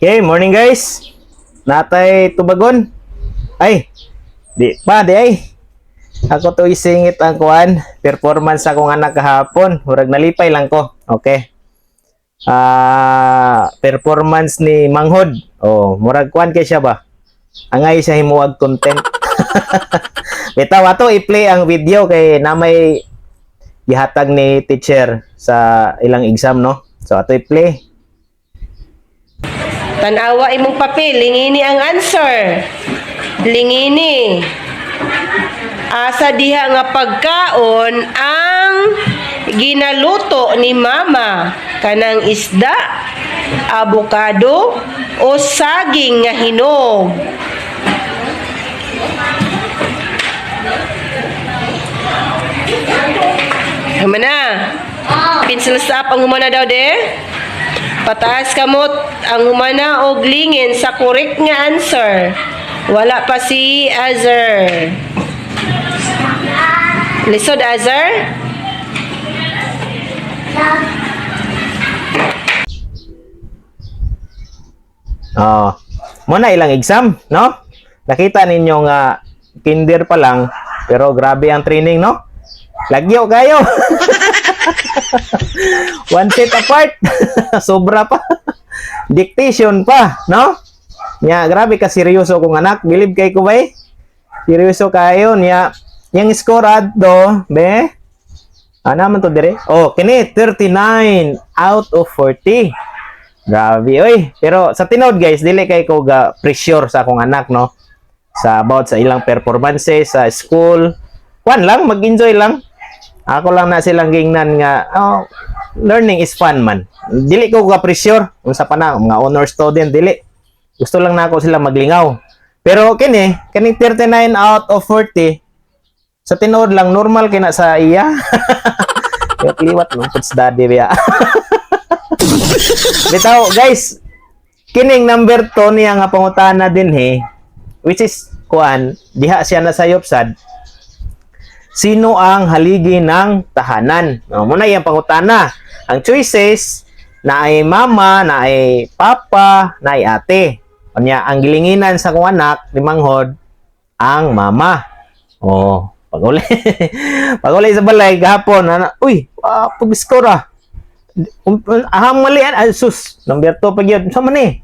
Okay, morning, guys. Natay tubagon. Ay, di pa, di ay. Ako to isingit ang kuan, performance akong anak kahapon. Murag nalipay lang ko. Okay. Ah, performance ni Manghod. Oh, murag kuan kay siya ba? Angay siya himuag content. Bitaw, ato i-play ang video kay na may gihatag ni teacher sa ilang exam, no? So ato i-play. Tanawa imong papel, lingini ang answer. Lingini. Asa diha nga pagkaon ang ginaluto ni Mama? Kanang isda, abokado, o saging nga hinog? Humana. Pencil up ang humana daw de. Pataas kamot ang humana og lingin sa correct nga answer. Wala pa si Azar. Lisod, Azar? Oh. Mo na ilang exam, no? Nakita ninyo nga kinder pa lang pero grabe ang training, no? Lagyo kayo. One set apart. Sobra pa. Dictation pa, no? Nya, grabe ka seryoso kong anak. Believe kay ko ba eh? Seryoso kayo niya. Yang score adto, be? Ana man to dire? Oh, kini 39 out of 40. Grabe, oy. Pero sa tinuod, guys, dili kay ko ga pressure sa akong anak, no? Sa about sa ilang performances sa school. Kwan lang, mag-enjoy lang. Ako lang na silang gingnan nga, oh, learning is fun man. Dili ko ga pressure unsa pa na mga honor student, dili. Gusto lang na ako sila maglingaw. Pero kini, kining 39 out of 40, sa tinuod lang normal kina sa iya. Liwat no, puts daddy biya. Bitaw, guys, kining number 2 niya nga pangutana din he, which is kuan, diha siya nasayop sad. Sino ang haligi ng tahanan? O, muna iyang pangutana. Ang choices na ay mama, na ay papa, na ay ate. Unya, ang gilinginan sa kong anak, ni Manghod, ang mama. Oh, pag-uli. Pag-uli sa balay, gahapon, ana, uy, pag-score ah. Ahang mali, ah, sus, number 2 pag yun. Sa man eh?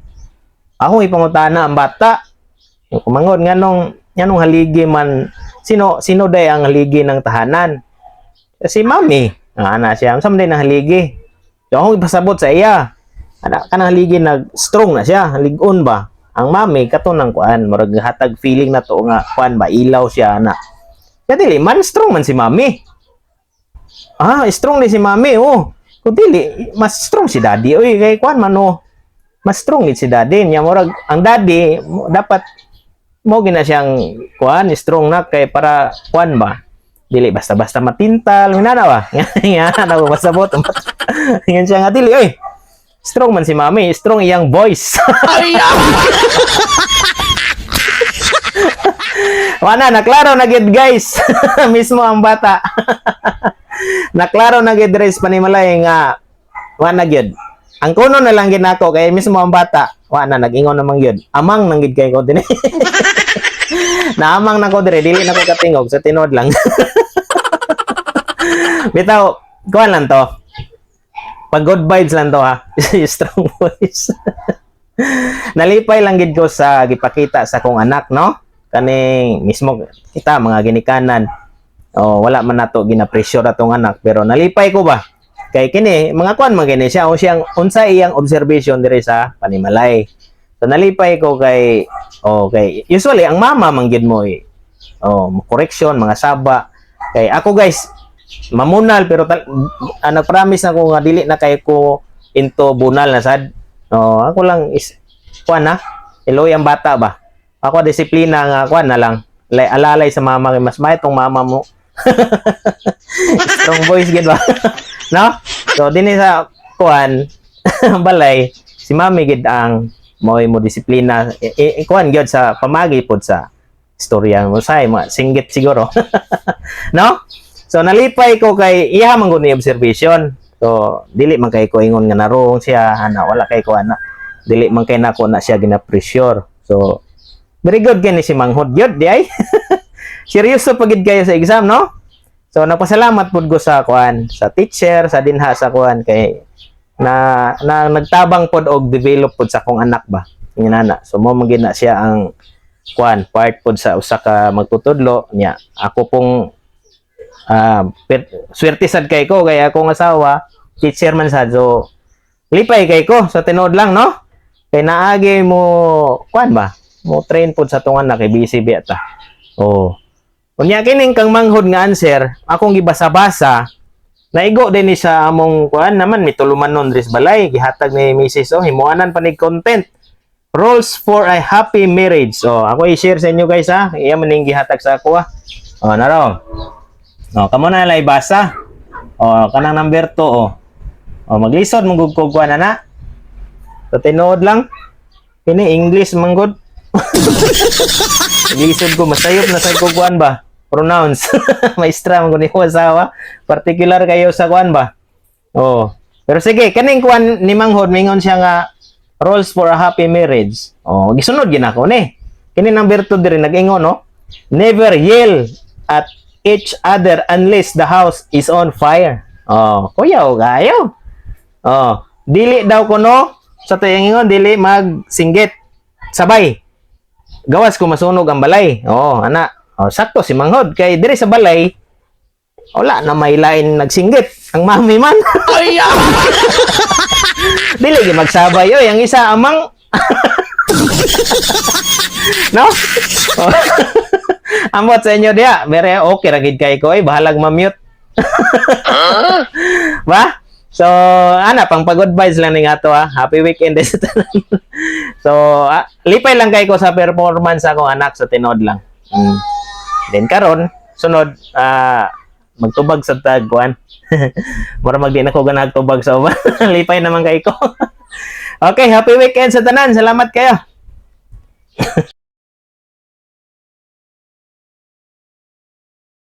Ako ipangutana ang bata. Yung kumangod, nganong haligi man, sino, sino day ang haligi ng tahanan? Si mami. Ah, ana siya. Sa man day ang haligi? So, akong ipasabot sa iya. Ana, kanang haligi nag strong na siya, haligon ba? Ang mami kato nang kuan, murag hatag feeling na to nga kuan ba, ilaw siya ana. Kaya dili man strong man si mami. Ah, strong ni si mami, oh. Kung dili, mas strong si daddy. Uy, kay kuan man oh. Mas strong gid si daddy. Nya murag ang daddy dapat mo gina siyang kuan strong na kay para kuan ba. Dili basta-basta matintal, minana ba? Nga na pasabot. Ingon siya nga dili, oy. Strong man si mami, strong iyang voice. Wala, naklaro na gid, guys. Mismo ang bata. Naklaro na gid res panimalay nga wa na gyud. Ang kuno na lang gid nako kay mismo ang bata, wa na nag-ingon naman gyud. Amang nang gid kay ko dinhi. Naamang na ko dire, dili na ko katingog sa tinuod lang. Bitaw, kuan lang to. Pag good vibes lang to ha. Strong voice. Nalipay lang gid ko sa gipakita sa akong anak, no? Kaning mismo kita mga ginikanan. Oh, wala man nato gina-pressure atong anak pero nalipay ko ba? Kay kini mga kuan man kini siya o siyang unsa iyang observation diri sa panimalay. So nalipay ko kay okay, usually ang mama man gid mo eh. Oh, correction, mga saba. Kay ako, guys, mamunal pero nagpromise na ko nga dili na kay ko into bunal na sad. Oh, ako lang is kuan na. Iloy ang bata ba? Ako disiplina nga kuan na lang. Lay alalay sa mama kay mas may tong mama mo. Strong voice gid ba? No? So dinhi sa kuan balay si mami gid ang mo'y mo disiplina kuan gyud sa pamagi pod sa istorya mo say mga singgit siguro. No? So nalipay ko kay iya man gud ni observation. So dili man kay ko ingon nga narong siya ana, wala kay ko ana. Dili man kay nako na siya gina-pressure. So very good kini si Manghod yun di ay. Seryoso pagid kayo sa exam, no? So nagpasalamat pud ko sa kuan, sa teacher sa dinha sa kuan, kay na, na nagtabang pod og develop pod sa akong anak ba. Inana. So mo man gid na siya ang kuan, part pod sa usa ka magtutudlo niya. Ako pong swerte sad kay ko kay akong asawa teacher man sad. So lipay kay ko sa tinuod lang, no? Kay naagi mo kuan ba? Mo train pod sa tungan na kay busy biya ta. Oh. Unya kining kang Manghod nga answer, akong gibasa-basa, naigo din ni sa among kuan naman, mituluman nun dris balay, gihatag ni Mrs. Oh, himuanan pa ni content. Rules for a happy marriage. Oh, ako i-share sa inyo, guys, ha. Iya man ning gihatag sa ako, ah. Oh, naro. Oh, kamo na lang ibasa. Oh, kanang number 2, oh. Oh, maglisod mong gugkog kuan ana. Sa tinuod lang. Kini English man gud. Lisod ko masayop na sa kuan ba? Pronounce. Maestra man gud ni asawa. Particular kayo sa kuan ba? Oh. Pero sige, kaning kuan ni Manghod, mingon siya nga rules for a happy marriage. Oh, gisunod gid nako ni. Kini number 2 diri nag-ingon, no? Never yell at each other unless the house is on fire. Oh, kuya o kayo. Oh, dili daw kuno sa tuyang ingon, dili magsinggit sabay. Gawas kung masunog ang balay. Oh, ana. Oh, sakto si Manghod kay diri sa balay wala na may lain nagsinggit. Ang mami man. Ay! Dili gyud magsabay oy, ang isa amang, no? Oh. Amot sa inyo diya. Very okay ra gid kay ko oy, bahalag ma-mute. Ba? So, ana, pang pag-good vibes lang ning ato, ah. Happy weekend sa tanan. So, lipay lang kay ko sa performance akong anak sa tinod lang. Then karon, sunod magtubag sa tag kuan. Mura magdi na ko ganag tubag sa uban. Lipay naman kay ko. Okay, happy weekend sa tanan. Salamat kayo.